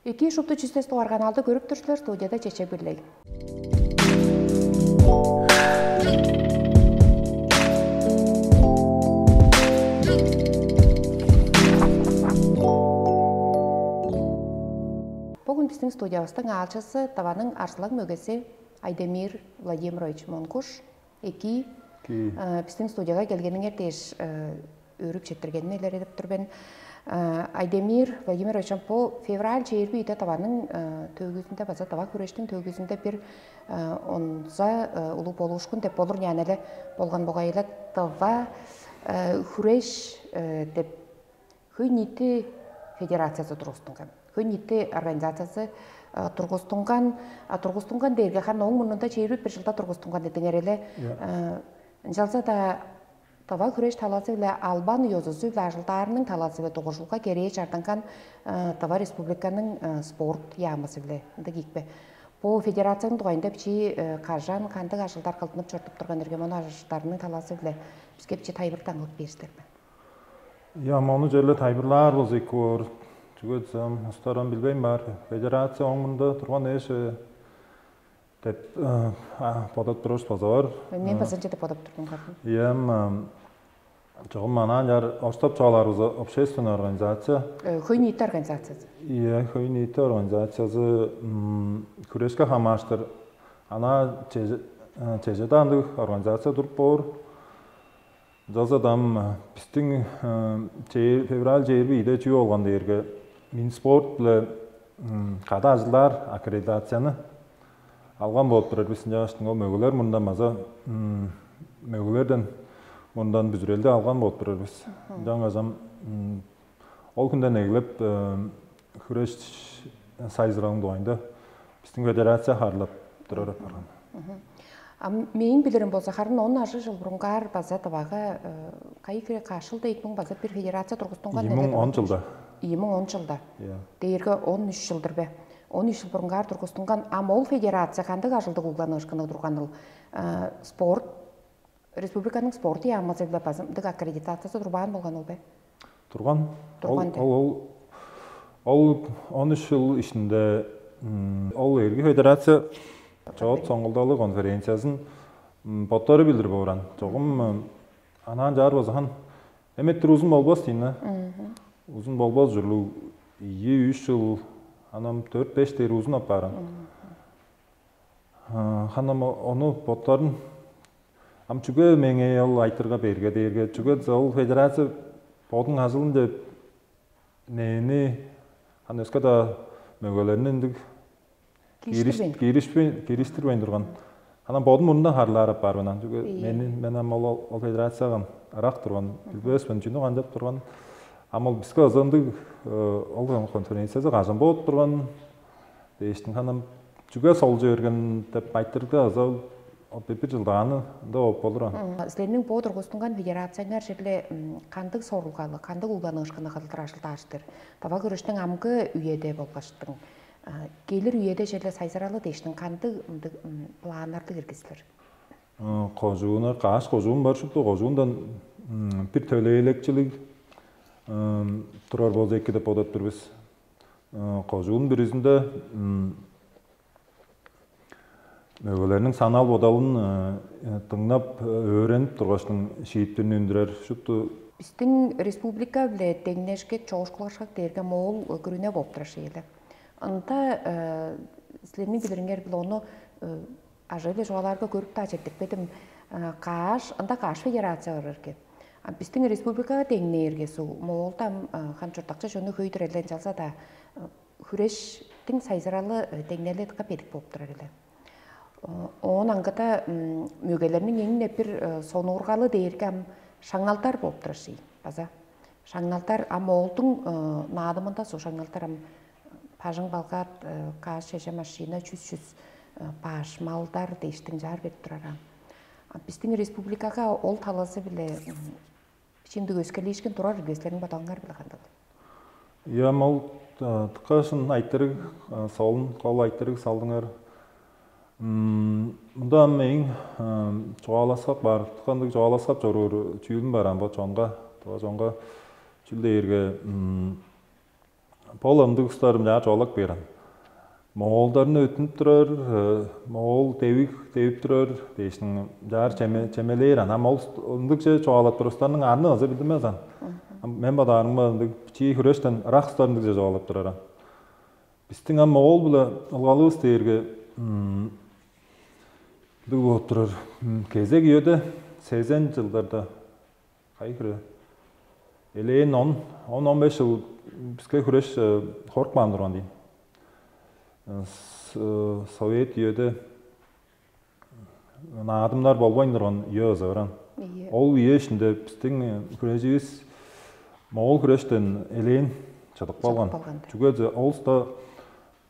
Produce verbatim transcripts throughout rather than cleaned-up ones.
Эки шупту чүстес дугаар каналды көрүп тур силер, студияда Чечек Бирлей. Бүгүн биздин студиябыздың аалчысы Тываның Арзылаң мөгези Айдемир Владимирович Монгуш. Эки. Ки. Э, биздин студияга келгениңер дээш, э, өөрүп четтиргенин илередип тур мен. Э, Айдемир Владимирович, бу февраль чээрби ийиде Тываның, э, төөгүзүндө база Тыва хүрештиң төөгүзүндө бир, э, онза, э, улуг болуушкун деп болур, яны эле болган бугайыла Тыва, э, хүреш, э, деп хөй ниити федерациясы тургустунган. Хөй ниити организациясы, э, тургустунган, а, тургустунган дээрге ханы ооң мурнунда чээрби бир жылда тургустунган дедиңер эле. Иә. Э, ынчалза-даа Тыва хүреш талазы-биле Албан ёзузу-биле ажылдаарының талазы-биле дугуржулга керээ чардынган, э, Тыва Республиканың, э, спорт яамызы-биле ындыг ийикпе. Бу федерацияның дугайында бичии, э, кажан, кандыг ажылдар кылдынып чорудуп турган иргем, ону ажылдарының талазы-биле биске бичии тайылбыр даңгылып бээр силер бе? Я, мону черле тайылбырлаар болза эки боор. Чүге дезем, устаран билбейн бар. Федерация оңунда турган эш деп, э, а, бодап турар база бар. Мен база ынча деп бодап турдум катын. Эм, чогум анаан чаар орустап чугаалаар болза, общественная организация. Э, хөй ниити организациясы. Иә, хөй ниити организациясы, м, хүрешке хамааштыр. Ана чеже-, э, чежеде андыг организация туруп боор. Ынчалза-даа ам, э, бистиң, э, чээ-, февраль чээрби ийиде чүү болган дээрге, Минспорт-биле, м, кады ажылдаар аккредитацияны алган болуп турар бис. Ынчангаш ол мөгелер мурнундан база, м, мөгелерден мурнундан бүзүрелди алган болуп турар бис. Мгм. Ынчангаш ам, м, ол хүнден эгелеп, э, хүреш сайзыралының дугайында бистиң федерация харылап турар апарган. Мгм. А мээң билирим болза, харын он ажыг чыл бурунгаар база Тывага, э, кайы хире каш чылда ийик муң база бир федерация тургустунган. Ийи муң он чылда. Ийи муң он чылда. Иә. Дээрге он үш чылдыр бе? Он үш чыл бурунгаар тургустунган. Ам ол федерация кандыг ажылдыг угланыышкыны турганыл? Э, спорт, республиканың спорт яамызы-биле база ындыг аккредитациясы турбаан болган ол бе? Турган. Турган. Ол, де. Ол, ол, ол он үш чыл ишинде, м, ол эрги федерация чоот соңгулдалыг конференциясын, м, боттары билдир бооран. Чогум, м, анаан чаар базахан эметир узун болбас дейн. Мгм. Узун болбас ужурлуг, ийи, үш чыл, анам дөрт-беш дээр узун аппааран. Мгм. А, ханам о-, ону боттарын, ам чүге меңээ ол айтырга берге дээрге, чүге ол федерация бодун ажылын деп мени, хан өске-даа мөгелерни ындыг киириштирбейн, киириштирбейн турган. Анан бодум мурундан харылаар апаар мен. Чүге мени, мен ам ол, ол федерацияга ырак турган, билбес мен чүнү канчап турган. Ам ол биске ызандыг, э, ол конференциясы кажан болуп турган дээштиң, ханам чүге солчу берген деп айтырды аза ол бир жылдааны ында болуп болур. Силерниң бо тургустунган федерацияңар черле кандыг сорулгалы, кандыг угланыышкыны кылдыр ажылдааштыр? Тава көрүштүң амгы үеде болгаштың келир үеде черле сайзыралы дээштиң кандыг мындыг планнарды киргизилер? Кожууна каш кожуун бар шупту, кожуундан бир төлээлекчилиг турар болза эки деп бодоп тур бис. Кожуун бүрүзүндө мөгөлерниң санал бодалын дыңнап, өөренип тургаштың шиитпирни үндүрер шупту. Биздин республика биле деңнешкек чогушкулашкак дээрге Моол күрүнө болуп турар шееле. Ында силерниң билириңер биле ону ажыы-биле чугаалаарга көрүп-даа четтирбедим. Каш, ында каш федерация бар эрге. Биздин республикага деңнээрге суу Моолда ам хан чурттакчы чонну хөйдүр элен чалза-даа, хүрештиң сайзыралы деңнели дыка бедик болуп турар эле. Оон аңгыда мөгелерниң эң-не бир сонуургалы дээрге ам шаңналдар болуп турар ший база. Шаңналдар ам Моолдуң наадымында суу шаңналдар ам бажың балгаат, каас чеже машина, чүс-чүс баш малдар дээштиң чаар берип турар ам. Биздин республикага ол талазы биле бичиндиг өскелиишкин турар ирге, силерниң бодооңар биле кандыл? Ийе, ам ол тыккашын айтырыг, солун кол айтырыг салдыңар. Мында ам мээң чугааласкап бар, тыккандыг чугааласкап чоруур чүүлүм бар ам бо чонга, тыва чонга чүл дээрге Пол ындыг устарым чаа чугаалап берем. Моолдарны өттүнүп турар, моол девиг девип турар дээшниң чаар чемелээр ан. Ам ол ындыгче чугаалап турустарның аны азы билдимес ан. Мен бодаарымга ындыг чии хүрештен ырак устар ындыгче чугаалап турар ан. Бистиң ам моол биле ылгалывыс дээрге ындыг болуп турар. Кезек үеде сезен жылдарда кайы хире элээн он он он беш жыл биске хүреш хорукпаан турган дейм. Совет үеде наадымнар болбайн турган үе ызыгыран. Ол үе ишинде биздин хүрежибиз моол хүрештен элээн чыдып калган. Чүге десе ол уста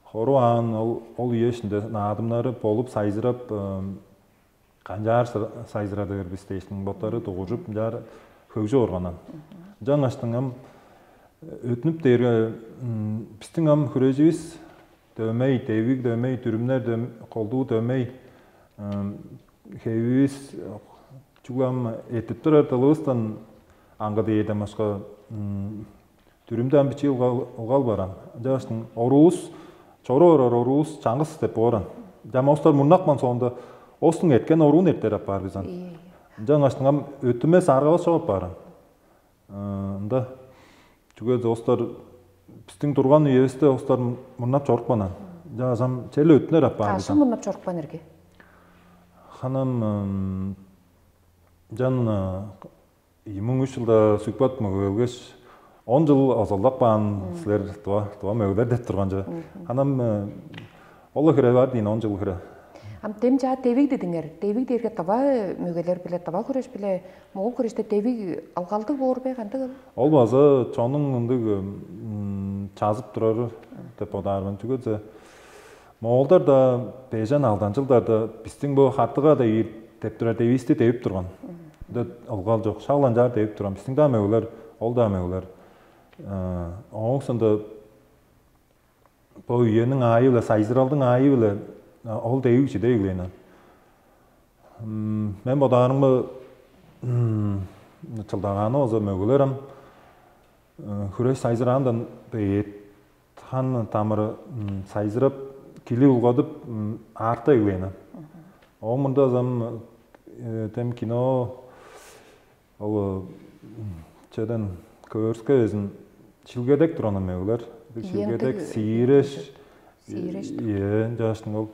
хору аан ол ол үе ишинде наадымнары болуп сайзырап канчаар сайзырадыр бис дээштиң боттары дугуржуп мынчаар хөгжүп органан. Ынчангаштың ам өтүнүп дээрге бистиң ам хүреживис дөмей, девиг дөмей, дүрүмнер колдуу дөмей, хевивис чүгле ам этип турар дылывыстан аңгы дээрден башка дүрүмдү ам бичии ылгал баран. Ынчангаш оруувус чоруп орар оруувус чаңгыс деп бооран. Жам остар мурнакман соонда остуң эрткен оруун эртер апаар бизан. Ынчангаш ам өттүмес аргавас чогуп бааран. Ында чүге досдар биздин турган үебизде остар мурнап чорупканан. Жаазам чел өттүнер апаар. Кашын мурнап чорупкан эрге. Ханам жан ийи муң үч жылда сүкпат мөгелгеш он жыл озалдак баан силер туа туа мөгелер деп турган чыгы. Анан ол хире бар дейн он жыл хире. Ам дем чаа девиг дедиңер. Девиг дээрге дыва мөгелер биле дыва хүреш биле моол хүреште девиг алгалдыг боор бе кандыгыл? Ол база чонуң ындыг чазып турары деп бодаармын. Чүге десе моолдар да бежен алдан жылдарда бистиң бу хартыга да ийир деп турар девисти девип турган. Ында ылгал жок. Шаглан чаар девип турган. Бистиң даа мөгелер, ол даа мөгелер. Ооң соонда бо үениң аайы-биле, сайзыралдың аайы-биле ол девиг чиде эглээн. Мен бодаарымга чылдагааны болза мөгелер ам хүреш сайзыраандан бейт хан тамыры сайзырап, кили улгадып, аарта эглээн. Ооң мында ам тем кино ол чеден көөрүскевезин шилгедек турган мөгелер. Шилгедек сииреш. Сииреш. Ээ, жаштың ол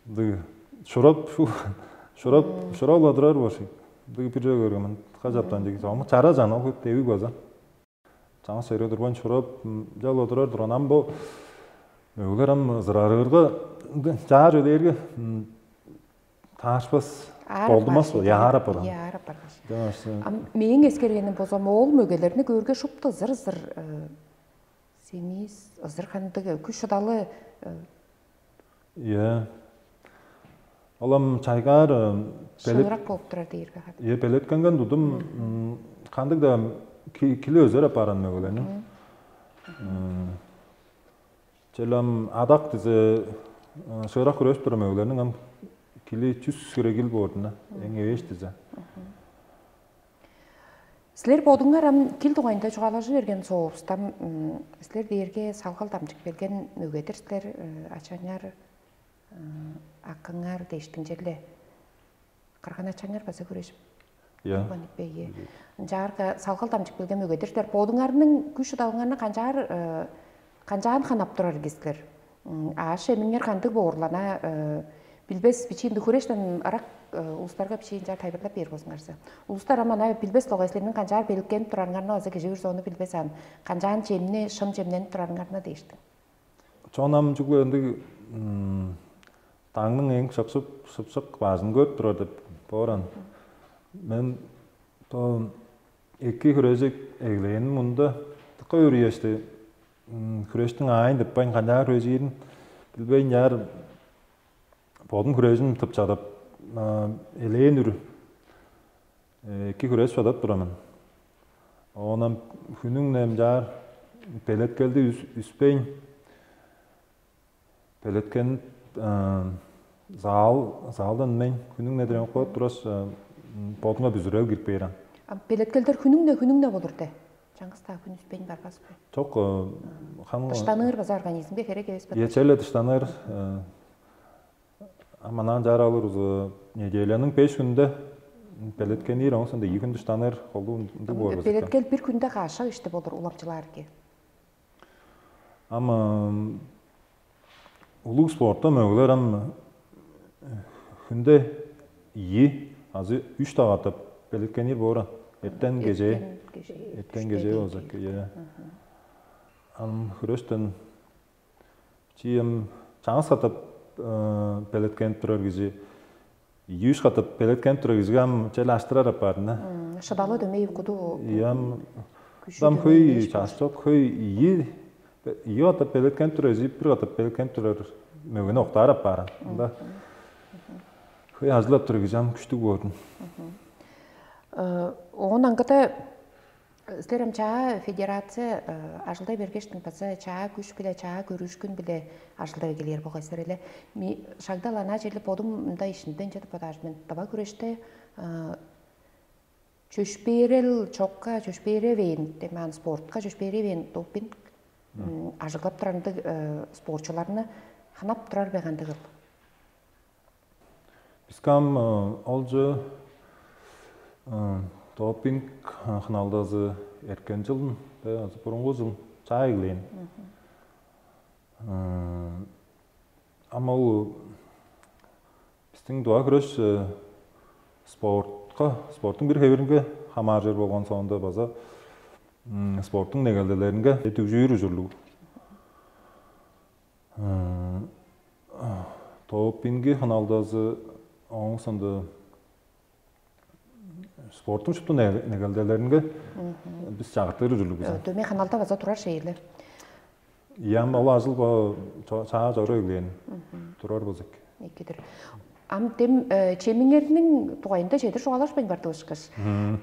Дыг шурап шурап шурап-ла турар бошуй. Дыг бир көргөмүн кажаптан жеги соому чара жана ол девиг база. Чаңгыс черге турбайн шурап жал отурар турган ам бо мөгүлер ам ызырарыырга чаар өлээрге таашпас болдумас бо яар апарган. Яар апарган. Ам мээң эскергеним болза моол мөгелерни көөрге шупту ызыр-ызыр семиз ызыр хандыг күш шыдалы Ийе. Ол ам чайгаар белет Шыырак болуп турар дээрге кат. Ийе, белеткенген тудум кандыг-даа кили өзер апааран мөгелени. Чел ам адак дизе шыырак хүрөшүп турар мөгелениң ам кили чүс хире кил боордуна эң эвээш дизе. Силер бодуңар ам кил дугайында чугаалажы берген соовустан силер дээрге салгал дамчык берген мөгедир силер ачаңар акыңар дээштиң черле кырган ачаңар база көрөжүп Иә. Болган иппейи. Ынчаарга салгал дамчык берген мөгедир силер бодуңарның күш шыдалыңарны канчаар канчаан ханап турар силер? Ааш эмиңер кандыг боорлана билбес бичиинди хүрештен ырак улустарга бичиинче тайбырлап бээр болзуңарза. Улустар ам ана билбес логай силерниң канчаар беликтенип турарыңарны база кижи бир сону билбес ан канчаан чемни шын чемненип турарыңарны дээштиң. Чон ам чүгле ындыг даңның эң шыпшып шыпшык бажын көрүп турар деп бооран. Мен то эки хүрежик эглээним мында дыка өрүешти хүрештиң аайын тыппайн канчаар хүрежирин билбейн чаар бодум хүрежим тып чадып элээн үр эки хүреш чадап турамын. Оонан хүнүң немчаар белеткелди үспейн белеткенип заал заалдан мен хүнүң недирен кылып тураш бодуңа бүзүрел кирип бээрен. Белеткелдер хүнүң не хүнүң не болур де? Чаңгыс-даа хүн үспейн барбас бе? Чок, хан Дыштаныр база организмге херек эвес бе? Ечеле дыштаныр. Аманан чаар алыр узу неделяның беш хүнде белеткенир, оң сонда ийи күн дыштаныр холду ындыг боор. Белеткел бир күндө каашак ишти болур уламчылаарге. Ам улуг спортта мөгүлер ам хүнде ийи азы үч дагатып белеткенир боора. Эртен кежээ. Эртен кежээ болза. Ам хүрөстен чиим чаңгыс катап белеткенип турар кижи, ийи-үш катап белеткенип турар кижиге ам чел аштырар апаар-дыр. Шыдалы дөмей куду. Ийе, ам ам хөй чааш чок, хөй ийи ийи катап белеткенип турар кижи бир катап белеткенип турар мөгени октаар апаар. Ында хөй ажылап турар кижи ам күштүг боордун. Оон аңгыда силер ам чаа федерация ажылдай бергештиң база чаа күш биле чаа көрүүшкүн биле ажылдап эгелээр болгай силер эле. Шагдал ана черле бодум мындай ишинден чедип бодааш мен дыва күреште чөпшээрел чокка чөпшээревээн демаан спортка чөпшээревээн допинг ажыглап турар ындыг спортчуларны ханап турар бе кандыгыл? Биске ам олче допинг хыналдазы эрткен чыл азы бурунгу чыл чаа эгелээн. Ам ол бистиң дуга хүреш спортка, спорттуң бир хевиринге хамааржыр болгон соонда база спорттуң негелделеринге дүгжүүр ужурлуг. Допинги хыналдазы оң сынды спорттуң шупту негелделеринге бис чагыртыр ужурлуг бис. Дөмей хыналда база турар шейле. Ям ол ажыл чаа чору эглээн турар болза эки. Экидир. Ам дем чемиңерниң дугайында чедир чугаалашпайн барды ышкаш.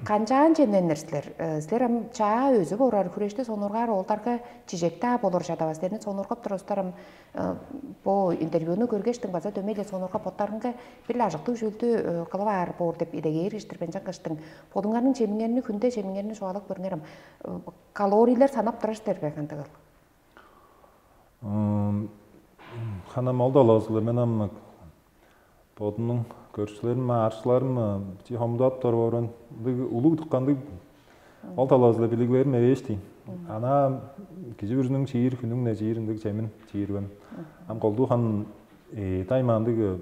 Канчаан чемненнер силер? Силер ам чаа өзү борар хүреште сонургаар оолдарга чижектаа болур чадавас. Дени сонургап турустар ам бо интервьюну көргештиң база дөмейле сонургап боттарынга бир ажыктыг чүүлдү кылып аар боор деп идегээр иштирбен чаккаштың. Бодуңарның чемиңерни хүнде чемиңерни чугаалап көрүңер ам. Калорийлер санап турар силерге кандыгыл? Ханам ол далаазылар мен ам бодумнуң көрүкчүлерим, аарчыларым чи хомдоп туруп орун улуг дыккандыг ол талаазылар билиглерим эвээш дейн. Ана кижи бүрүнүң чиир хүнүң не чиир ындыг чемин чиирбем. Ам колдуу хан даймаандыг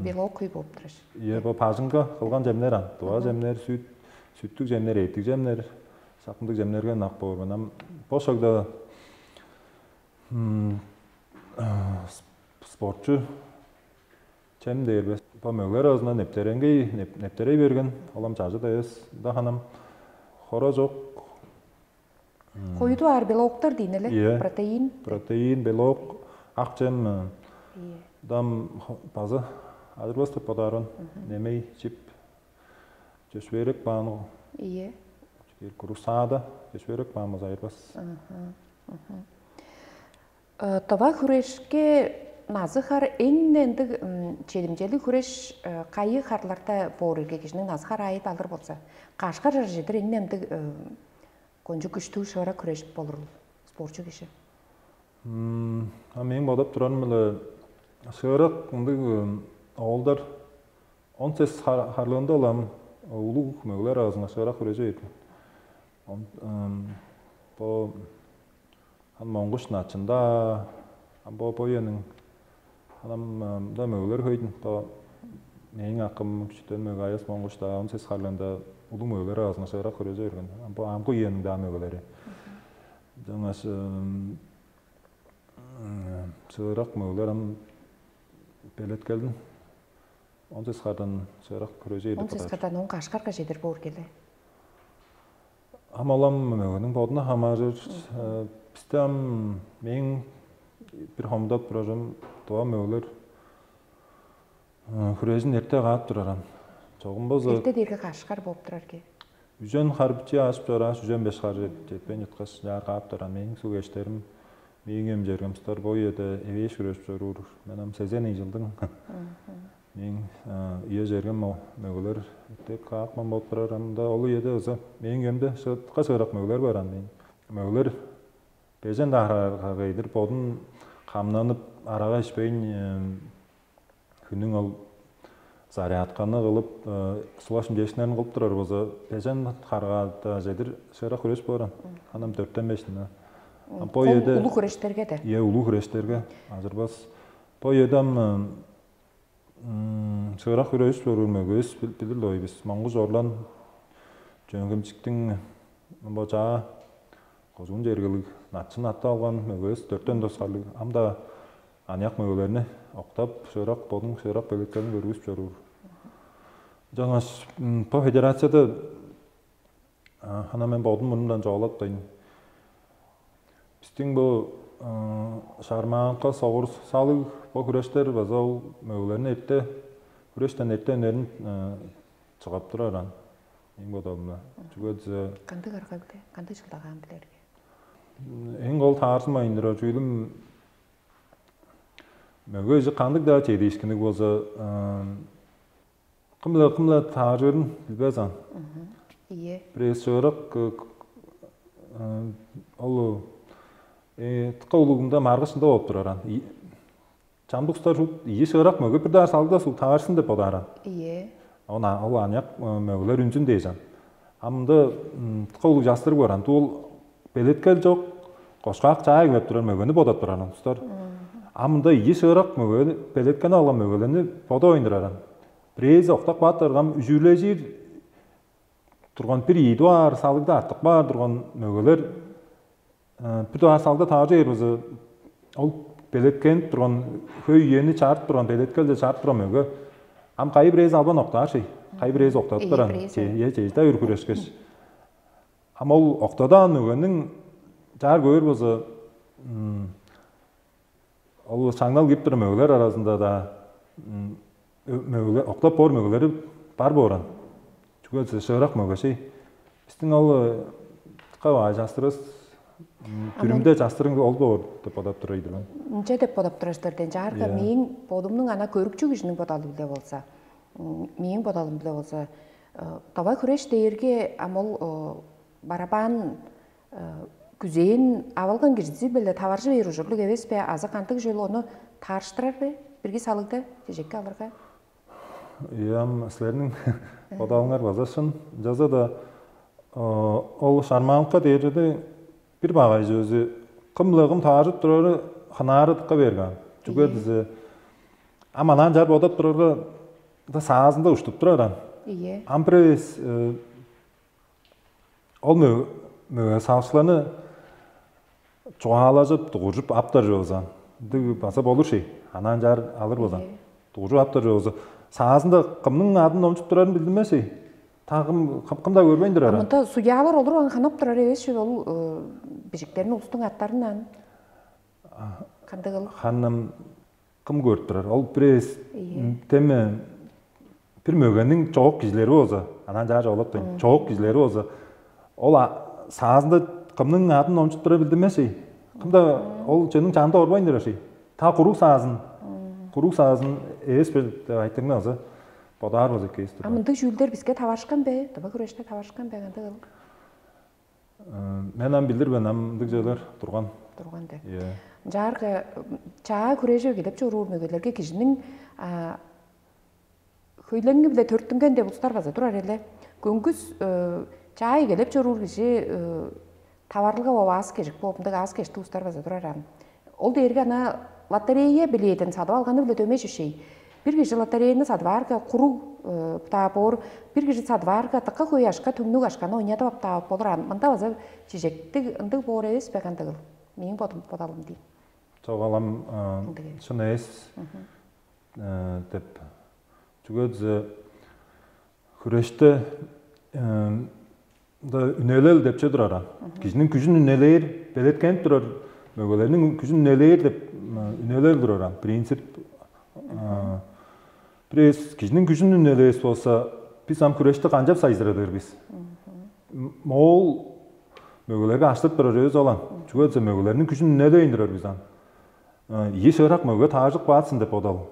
Белок күй болуп турар. Е бо бажыңга кылган жемнер ан. Дуга жемнер, сүт, сүттүг жемнер, эттиг жемнер, сакындыг жемнерге ынак боор мен. Ам бо шагда спортчу чем дээр бе? Бо мөглер азына нептереңгей, нептерей берген. Олам чажы да эс да ханам. Хора жок. Коюду аар белоктар дейн эле. Иә. Протеин. Протеин, белок, ак чем. Дам база ажырбас деп бодаарбын. Немей чип чөшбээрек баан. Ийе. Курусаада чөшбээрек баан база айырбас. Тыва хүрешке назы хар эң ындыг чедимчелиг хүреш кайы харларда боор эрге кижиниң назы хар аайы алыр болза, кашкар чаржыдыр эң ындыг кончуг күштүг шыырак хүреш болурул спортчу кижи. А мээң бодап турарым эле шыырак ындыг оолдар он сес харлыында улам улуг мөгүлер аразынга шыырак хүрежип эрген. Бо ан моңгуш начында бо боюнуң анамда мөгүлер хөйдүн бо мээң акым чүтен мөге аяс моңгуш даа он сес харлыында улуг мөгүлер аразынга шыырак хүрежип эрген. Бо амгы үениң даа мөгүлери. Жаңаш сыырак мөгүлер ам белеткелдин он сес хардан сыырак күрөжей Он сес хардан он кашкарга чедир боор келе. Ам олам мөгүнүң бодуна хамаарыр. Бисте ам мээң бир хомдоп турарым доо мөгүлер хүрежин эрте каап турарам. Чогум болза Эрте дээрге кашкар болуп турар ке. Үжен хар биче ажып чорааш, үжен беш хар жетпейн чыткаш, чаар каап турар. Мээң суг эштерим, мээң эмчергемстер бо үеде эвээш хүрежип чоруур. Мен ам сезен ийи жылдың Мээң ие черге мөгелер эптеп каапкан болуп турар. Анда ол үеде ыза мээң үемде шыгытка шыырак мөгелер бар ан дейн. Мөгелер бежен даарга кыйдыр бодун камнанып, арага ишпейн, хүнүң ол зарядканы кылып, сулаш имчээшкиннерин кылып турар болза, бежен каргаада чедир шыырак хүреш боор ан. Анам төрттен бешине. Бо Кол үеде улуг хүрештерге де. Ие улуу хүрештерге ажырбас. Бо үеде ам шыырак хүреш чоруур мөгевис билир-ле бис. Моңгуш Орлан Чөңгүмчүктүң бо чаа кожуун чергелиг начын аттап алган мөгевис, төрттен тускарлыг. Ам-даа аныяк мөгелерни октап, шыырак бодун шыырак белеткелин көргүзүп чоруур. Жаңаш бо федерацияда хана мен бодум мурнундан чоолатпайн. Бистиң бу шармаанка согур салыг бо хүрештер база ол мөгелерни эрте, хүрештен эрте өнерин чыгап турар ан. Эң бодалымда. Чүге дизе Кандыг арга биле, кандыг чылдагаан билерге? Эң ол таарзынмайн турар чүүлүм мөге эжи кандыг-даа чедиишкинниг болза, кым-биле кым-биле тааржырын билбес ан. Ие. Бир эс шыырак ол тыкка улугунда маргышында болуп турар ан. Чамдык устар шут ийи шыырак мөге бир даар салгыда суг таарышсын деп бодаар ан. Ие. Ол аныяк мөгелер үнзүн дээш ан. А мында тыкка улуг частырыг бар ан. Дуу белеткел чок, кошкак чаа эгелеп турар мөгени бодап турар ан устар. А мында ийи шыырак мөге белеткени алган мөгелени бодап ойнурар ан. Бирээзи октап кааттаргам, үжүрлежир турган бир ийи дугаар салыгда артык баар турган мөгелер бир дугаар салыгда таажы бээр база ол белеткенип турган хөй үени чаарып турган, белеткелче чаарып турган мөге ам кайы бирээзи албан октаар шей, кайы бирээзи октадып баран, ээ чеже-даа үргүрешкеш. Ам ол октадаан мөгениң чаар көөр болза, ол шаңнал кирип турар мөгелер аразында-даа мөгелер октап боор мөгелери бар бооран. Чүге дээш шыырак мөге шей. Бистиң ол каваа частырыс дүрүмде частырың ол боор деп бодап турар ийдилем. Ынча деп бодап турар силерден чаарга мээң бодумнуң ана көрүкчү кижиниң бодалы биле болза, мээң бодалым биле болза, давай хүреш дээрге ам ол барабаан күзээн авалган кижизи-биле таваржы бээр ужурлуг эвес бе азы кандыг чүвел ону таарыштырар бе? Бирги салыгда чижекке алырга. Ам силерниң бодалыңар база шын. Жаза да ол шармаанка дээрде бир багай чүвези кым-ла кым тааржып турары хынаары дыкка берген. Чүге дизе ам анаан чаар бодап турарга да саазында уштуп турар ан. Ие. Ам бир эвес ол мөге савышкыларны чугаалажып, дугуржуп аптар чоозан. Ындыг база болур шей. Анаан чаар алыр болзан. Дугуржуп аптар чоозу. Саазында кымның адын номчуп турарын билдинмес шей. Та кым кымда көрбейн турар. Мында судьялар олуруп аңханап турар эвес шүл ол бижиктерин улустуң аттарынан. Кандыгыл? Ханным кым көрүп турар? Ол бирээс теме бир мөгениң чогук кижилери болза, анан жаа жоолап тоюн. Чогук кижилери болза, ол саазында кымның адын номчуп тура билдимес ий. Кымда ол чөнүң чанында орбайн турар ший. Та куруг саазын, куруг саазын эвес бир деп айтырны азы бодаар болза эккейис А тур. Мындыг чүүлдер биске таварышкан бе? Дыба күрөштө таварышкан бе? Кандай кыл? Мен ам билдирбен ам ындыг жайлар турган. Турган деп. Иә. Жаарга чаа күрежип келип чоруур мөгелерге кижинин хөйлеңи биле төрттүнген деп улустар база турар эле. Көңгүс чаа эгелеп чоруур кижи таварылга бооп аас кежик бооп мындыг аас кешти улустар база турар ам. Ол дээрге ана лотерея билетин садып алганы биле дөмей шишей. Бир кижи лотерейны садып аарга куруг таа боор, бир кижи садып аарга дыка хөй ашка түңнүг ашканы ойнадып аптаап болур ан. Мында база чижектиг ындыг боор эвес бе кандыгыл? Мээң бодум бодалым дейм. Чогалам Ындыг эвес. Шын эвес деп. Чүге диза хүреште да үнелел депче турар ан. Кижинин күжүн үнелээр, белеткенип турар мөгелерниң күжүн үнелээр деп үнелел турар ан. Принцип бирээс кижинин күжүн үнелээс болса, биз ам хүрешти канчап сайзырадыр бис? Моол мөгелерге аштырып турар өзү алан. Чүге десе мөгелерниң күжүн үнелейн турар бис ан. Ийи шыырак мөге таажык баатсын деп бодал.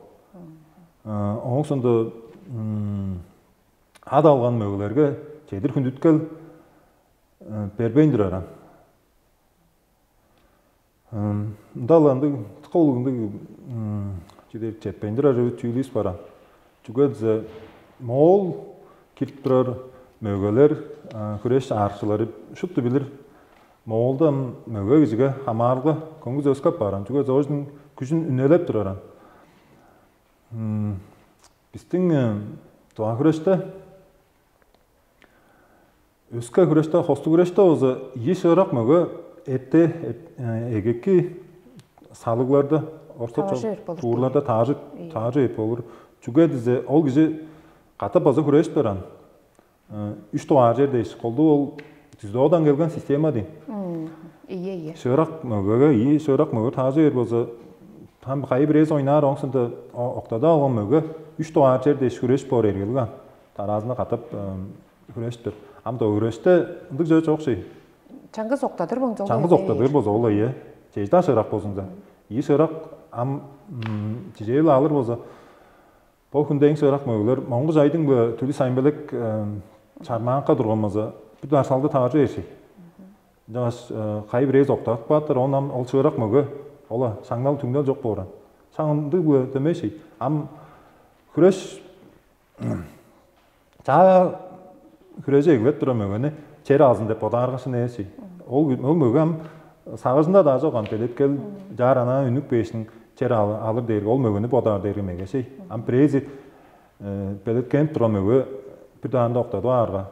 Оон соонда ад алган мөгелерге чедир хүндүткел бербейн турар. Ында-ла ындыг, кыска улуг ындыг чүдээр четпейн турар чүүлүвүс баран. Чүге дизе моол кирип турар мөгелер, хүреш аарыкчылары шупту билир. Моолда мөге кижиге хамаарылга көңгүс өскеп бааран, чүге дизе оожунуң күжүн үнелеп тураран. Бистиң дуга хүреште, өске хүреште, хостуг хүреште болза ийи шыырак мөге эпте эгеки салыгларда, орто чуурларда таажы таажы эп болур. Чүге дизе ол кижи катап база хүрээшип баран, үч дугаар чер дээш, колдуу ол дзюдодан келген система дейн. Ийе, ийе. Шыырак мөгеге, ийи шыырак мөге таажы бээр болза, там кайы бирээзи ойнаар, оңсунда октадып алган мөге үч дугаар чер дээш хүрээшип боор эргелиг ан. Тараазында катап хүрээшиптер. Ам доо хүрээште ындыг чөө чок ший. Чаңгыс октадыр боң жол. Чаңгыс октадыр болза ол ийе. Чеждаа шыырак болзуңза. Ийи шыырак ам чижээли алыр болза, бо хүнде эң шыырак мөгелер Моңгуш Айдың биле Түлүс Айымбелек чармаанка турган болза, бир дугаар салды таажы бээр ший. Ынчангаш кайы бирээзи октадып кааттар, оон ам ол шыырак мөге ола шаңнал түңнел чок бооран. Шаң ындыг биле дөмей ший. Ам хүреш чаа хүрежи эглеп турар мөгени чер алзын деп бодааргашын эвес ший. Ол ол мөге ам сагыжында даа чок ам белеткел чаар анаа үнүк бээшиң чер алыр дээрге ол мөгени бодаар дээрге меге ший. Ам бирээзи белеткенип турган мөге бир даанда октадып аарга,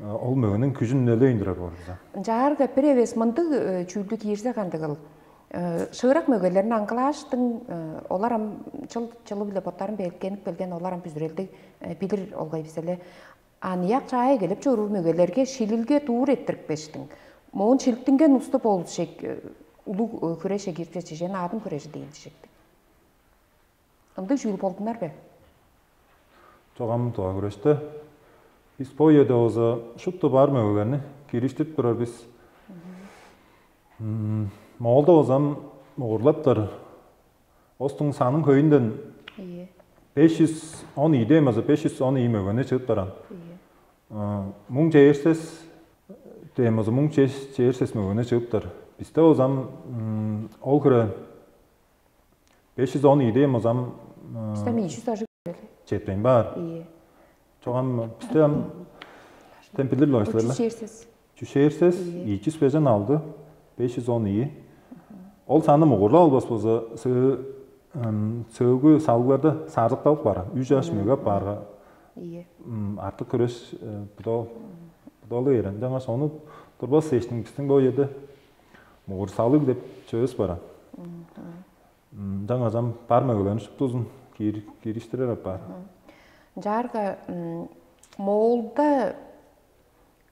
ол мөгениң күжүн үнелей үндүрер боор биза. Ынчаарга бир эвес мындыг чүүлдү киирзе кандыгыл? Шыырак мөгелерин аңгылааштың, олар ам чыл чылы-биле боттарын белкенип келген, олар ам бүзүрелдиг билир олгай бизеле. Аныяк чаай келип чоруур мөгелерге шилилге дуур эрттирипкештиң. Моон шилиттинген уступ ол шек улуг хүреше кирипче чижен аадын хүрежи дейин дижектиг. Ындыг чүүл болдунар бе? Чогам дуга күреште бис бо үеде болза шупту бар мөгелерни кириштирип турар бис. Моолда болзам мугурлаптар. Остуң санын хөйүнден Ийе. Беш жүз он ийи дээн база беш жүз он ийи мөгени чыып баран. Ийе. Муң чээрсес дээн база муң чээрсес мөгени чыыптар. Бисте болзам ол хире беш жүз он ийи дээн болзам Бистен ийи жүз ажыг четпейн баар. Ийе. Чогам бисте ам тем билир Үч лоштур. Чүшээрсиз. Чүшээрсес Ийе. Ийи жүз бежен алды, беш жүз он ийи. Ол саны мугурлап албас болза, сыы сыылгы салыгларда саарзыкталып баар. Үш жаш мөгеп баарга Ийе. Артык көрөс будал будалы берен. Жаңаш ону турбас сээштиң бистиң бо жерде мугур салыг деп чөөс баран. Жаңажам бар мөгелерин шуптузун киириштирер апаар. Жаарга моолда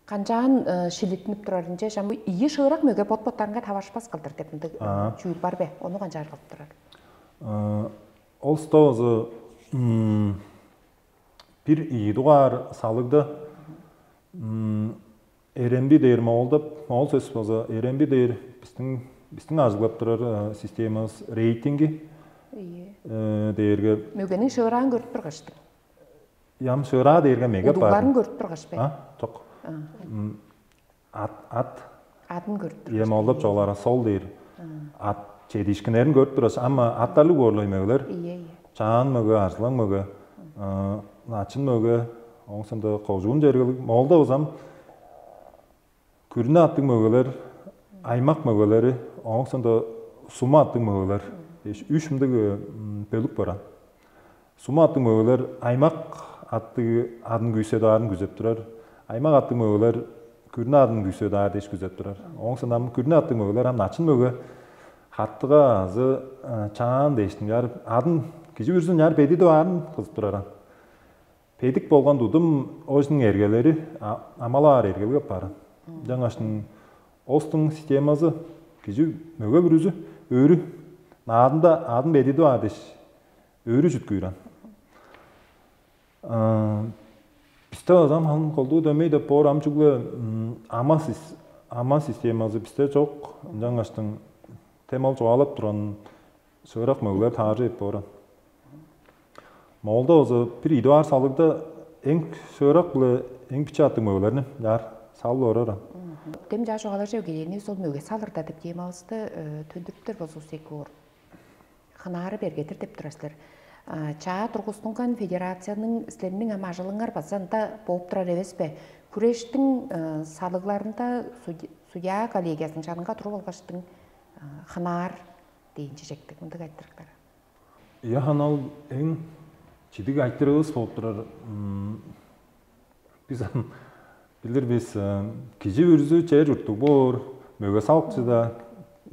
канчаан шилиттинип турар инче шам ийи шыырак мөге бот-боттарынга тавашпас кылдыр деп ындыг чүүл бар бе? Ону канчаар кылып турар? Ол стовазы бир ийи дугаар салыгда эремби дээр моол деп моол сөс болза эремби дээр биздин биздин ажыглап турар системабыз рейтинги Ийе. Дээрге Мөгениң шыыраан көрүп тургаштың. Ям шыыраа дээрге меге бар. Удугларын көрүп тургаш бе? А? Жок. Ат ат Адын көрүп тургаш. Эм олдоп чоолара сол дээр. Ат чедишкинерин көрүп тураш, ама аттарлыг боорлой мөгелер. Ийе, ийе. Чаан мөге, арзылаң мөге, начын мөге, оңсунда кожуун жергелиг. Моолда узам күрүнү аттыг мөгелер, аймак мөгелери, оңсунда сума аттыг мөгелер. Дээш үч мындыг бөлүк баран. Сума аттыг мөгелер аймак аттыг адын күүседаарын күзеп турар. Аймак аттыг мөгелер күрүнү адын күүседаар дээш күзеп турар. Оңсун ам күрүнү аттыг мөгелер ам начын мөге хаттыга азы чаан дээштиң яр адын кижи бүрүзүн яр бедиди баарын кызып турар. Педик болган тудум оожунуң эргелери амалаар эргелип аппаарын. Жаңаштың остуң системазы кижи мөге бүрүзү өрү наадында адын бедиди баар дээш өрү чүткүүр ан. Бисте базам хам колдуу дөмей деп боор ам чүгле ама ама системазы бисте чок. Ынчангаштың тем ол чугаалап турган шыырак мөгүлер тааржы эп бооран. Моолда болза бир идип аар салыгда эң шыырак биле эң бичи аттыг мөгелерни чаар салып орар. Дем чаа чугаалажып келгенивис ол мөге салырда деп темавысты төндүрүптер болзувус эки оор. Хынаары бергедир деп тура силер. Чаа тургустунган федерацияның силерниң ам ажылыңар база ында бооп турар эвес бе? Хүрештиң салыгларында судья коллегиясының чанынга туруп алгаштың хынаар дээн чижектиг мындыг айтырыктар. Яхан ол эң чидиг айтырывыс болуп турар. Бис ам билир бис кижи бүрүзү чер чурттуг боор, мөге салыкчыда,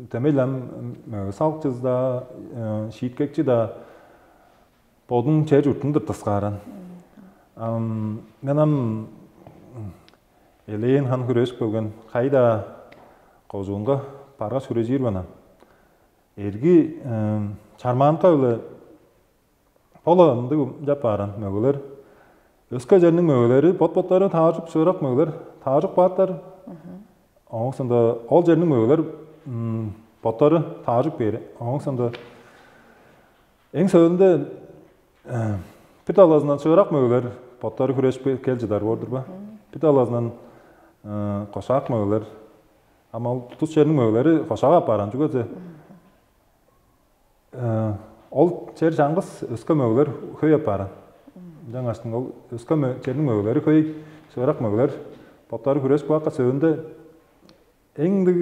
демек ам мөге салыкчызда, шииткекчи-даа бодуң чер чуртун тыртыскааран. Мен ам элээн хан хүрежип келген кайда кожуунга баргаш хүрежир бана. Эрги чармаанка-биле бола ындыг чап бааран мөгелер. Өске черниң мөгелери бот-боттары таажып шыырак мөгелер таажып кааттар. Ооңсунда ол черниң мөгелер боттары таажып бээр. Ооңсунда эң сөөлүнде бир талазынан шыырак мөгелер боттары хүреш кел чыдар боор-дур ба? Бир талазынан кошаак мөгелер, ам ол тус черниң мөгелери кошаак апааран чүге дээзе ол чер чаңгыс өске мөгелер хөй апааран. Ынчангаштың ол өске черниң мөгелери хөй, шыырак мөгелер боттары хүреш кылаакка сөөлүнде эң ындыг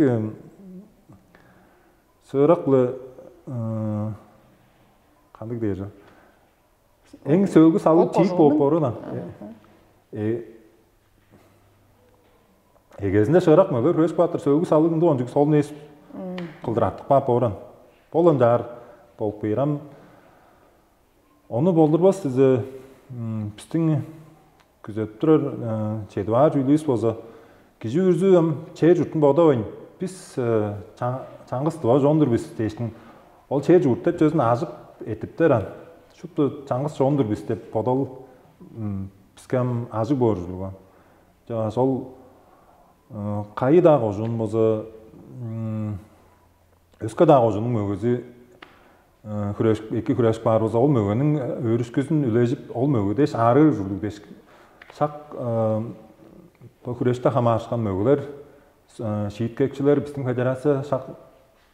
шыырак-ла кандыг дээр эң сөөлгү салып чиик болуп боруна. Эгезинде шыырак мөгелер хүреш кылаптыр сөөлгү салыг ындыг ончук солун эс кылдыр артып каап бооран. Болан чаар болуп бээр ам. Ону болдурбас дизе бистиң күзеп турар чедип аар чүүлүвүс болза, кижи бүрүзү ам чер чуртун бодавайн, бис чаңгыс дыва чон-дур бис дээштиң. Ол чер чурт деп чөзүн ажып этиптер ан. Шупту чаңгыс чон-дур бис деп бодал биске ам ажыг боор ужурлуган. Жана сол кайы-даа кожуун болза өске-даа кожунуң мөгези эки хүреш баар болза, ол мөгениң өөрүшкүзүн үлежип, ол мөгедеш аарыы ужурлуг дээш. Шак бо хүреште хамаарышкан мөгелер, шииткекчилер, биздин федерация шак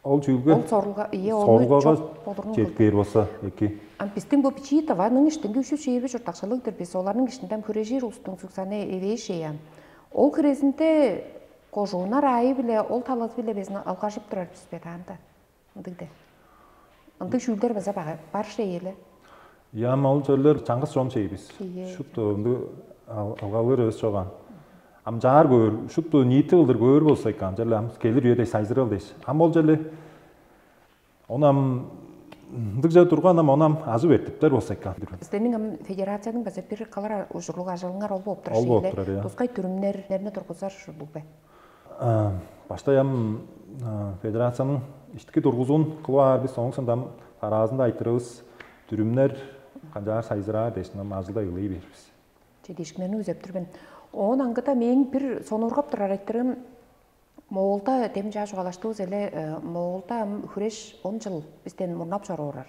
ол чүүлге Ол сорулга ие ону сорулгага чок болурун жетпээр болса эки. Ам биздин бу бичии таваның иштинге үшү чээрби чурттакчылыктыр бис. Оларның иштинден хүрежир улустуң сүксаны эвээш эян. Ол хирезинде кожуунар аайы биле ол талазы биле безин алгажып турар бис бе таанда? Ындыг де. Ындыг шүүлдер база бар шееле. Яам ол чөрлөр чаңгыс чон чей бис. Шупту ындыг алгалыр өс чоган. Ам чаар көөр, шупту ниити кылдыр көөр болса экен, черле ам келир үеде сайзырал дээш. Ам ол черле ону ам ындыгже турган ам ону ам ажып эртиптер болса экен. Силерниң ам федерацияның база бир кылыр ужурлук ажылыңар ол болуп турар. Ол болуп турар. Тускай дүрүмнерни тургузар ужурлуг бе? Баштай ам федерациянын иштики тургузуун кылып аар бис, оон сондам тараазында айтырыбыс дүрүмнер канчаар сайзыраар дээш ам ажылда ыйлый бербиз. Чедиишкиннерни үзеп тур мен. Оон аңгыда мээң бир сонуургап турар айтырым, Моолда дем чаа чугаалаштывыс эле, Моолда ам хүреш он жыл бизден мурнап чоруурар.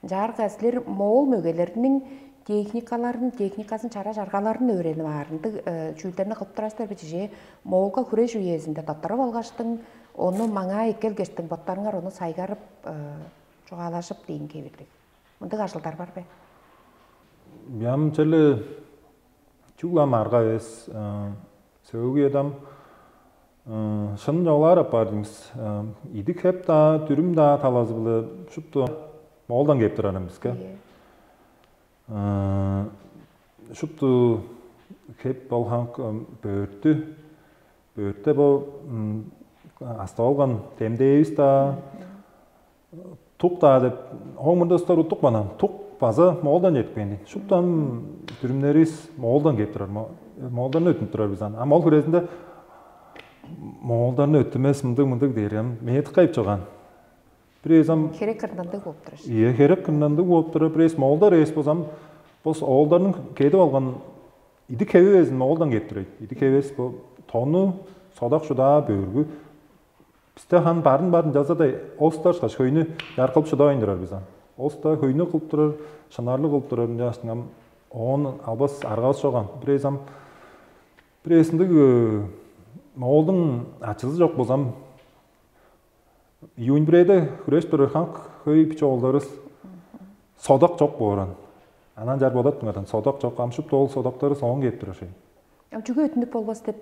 Ынчаарга силер моол мөгелериниң техникаларын, техниказын чара чаргаларын өөренип аар ындыг чүүлдерни кылып турар силер бе? Чижээ, моолга хүреш үезинде доттуруп алгаштың, ону маңаа эккелгештиң боттарыңар ону сайгарып, чугаалажып дээн кебирлиг. Мындыг ажылдар бар бе? Ям черле чүгле ам арга эвес, сөөгү эдам шын чоглаар апаар деңиз. Идик хеп-даа, дүрүм-даа талазы-биле шупту моолдан кээп турарым биске. Шупту хеп болхан бөрттү, бөртте бо астып алган демдээбис-даа, тук-даа деп, ооң мурда устар уттук банан, тук база моолдан чедип кээн дейн. Шуптан дүрүмнеривис моолдан кээп турар. Моолдарны өттүнүп турар бис аны. Ам ол хүрезинде моолдарны өттүмес мындыг-мындыг дээр ам мээдик кайып чоган. Бир эвес ам Херек кырындандыг болуп турар. Ие, херек кырындандыг болуп турар. Бир эвес моолдар эвес болзам, бос оолдарның кедип алган идик хеви безин моолдан кээп турар. Идик хевес бу тону, содак шудаа, бөргү. Бисте хан барын-барын жазадай остарышкаш хөйнү яркылып шыдавайн турар бис ам. Оста хөйнү кылып турар, шынарлы кылып турар ынчаштың ам оон албас аргавыс чоган. Бирээзи ам бирээсиндиг моолдуң ачызы чок болзам, июнь бирээде хүрээш турар хамык хөй биче оолдарывыс содак чок бооран. Анан чар бодап туңардан содак чок, ам шупту ол содактары соон кээп турар шей. Ам чүге өттүнүп болбас деп,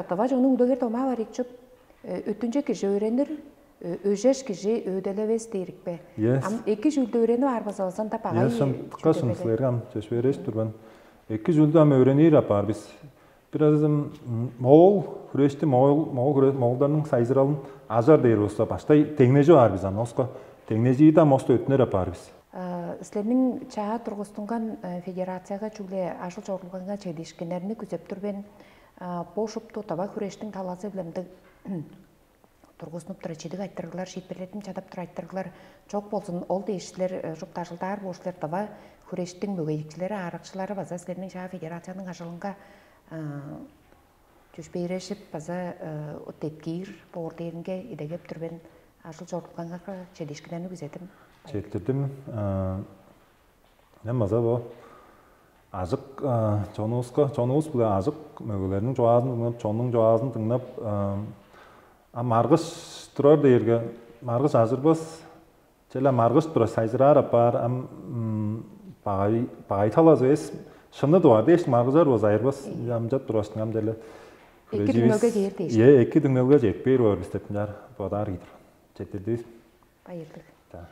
давай чонуң үлегер домаа бар икчип, өттүнче кижи өөренир, өжеш кижи өөделевес дээрикпе. Yes. Ам эки чүүлдү өөренип аар база озанда багай. Yes, шын тыкка шын силерге ам чөш береш турбан. Эки чүүлдү ам өөренир апаар бис. Бир азым моол хүрээшти моол моол хүрээ моолдарның сайзыралын ажар дээр болса баштай теңнежип аар бис ам оска теңнежииди ам оста өттүнер апаар бис. Силерниң чаа тургустунган федерацияга чүгле ажыл чорулганга чедиишкиннерни күзеп тур мен. Бо шупту таба хүрээштиң талазы билемдиг тургузунуп тура чидиг айтырыглар, шиитпирлердин чадап тура айтырыглар чок болзун. Ол дээш силер шупту ажылдаар боор силер таба хүрээштиң мөгейикчилери, ааракчылары база силерниң чаа федерацияның ажылынга чөпшээрешип база деткиир боор дээринге идегеп тур мен. Ажыл чорулганга чедиишкиннерни күзедим. Четтирдим. Мен база бо ажык чонувуска чонувус биле ажык мөгелерниң чугаазын дыңнап, чоннуң чугаазын дыңнап, а маргыш турар дээрге маргыш ажырбас, чел маргыш тура сайзыраар апаар ам багай талазы эс шынны дуар дээш маргыжар боз айырбас амчап тургачтың ам деле. Эки дүңнөлгө кээр дээш. Е эки дүңнөлгө жетпээр боор бис деп мынчаар бодаар кийдир. Жетирдивис. Байырлыг. Да.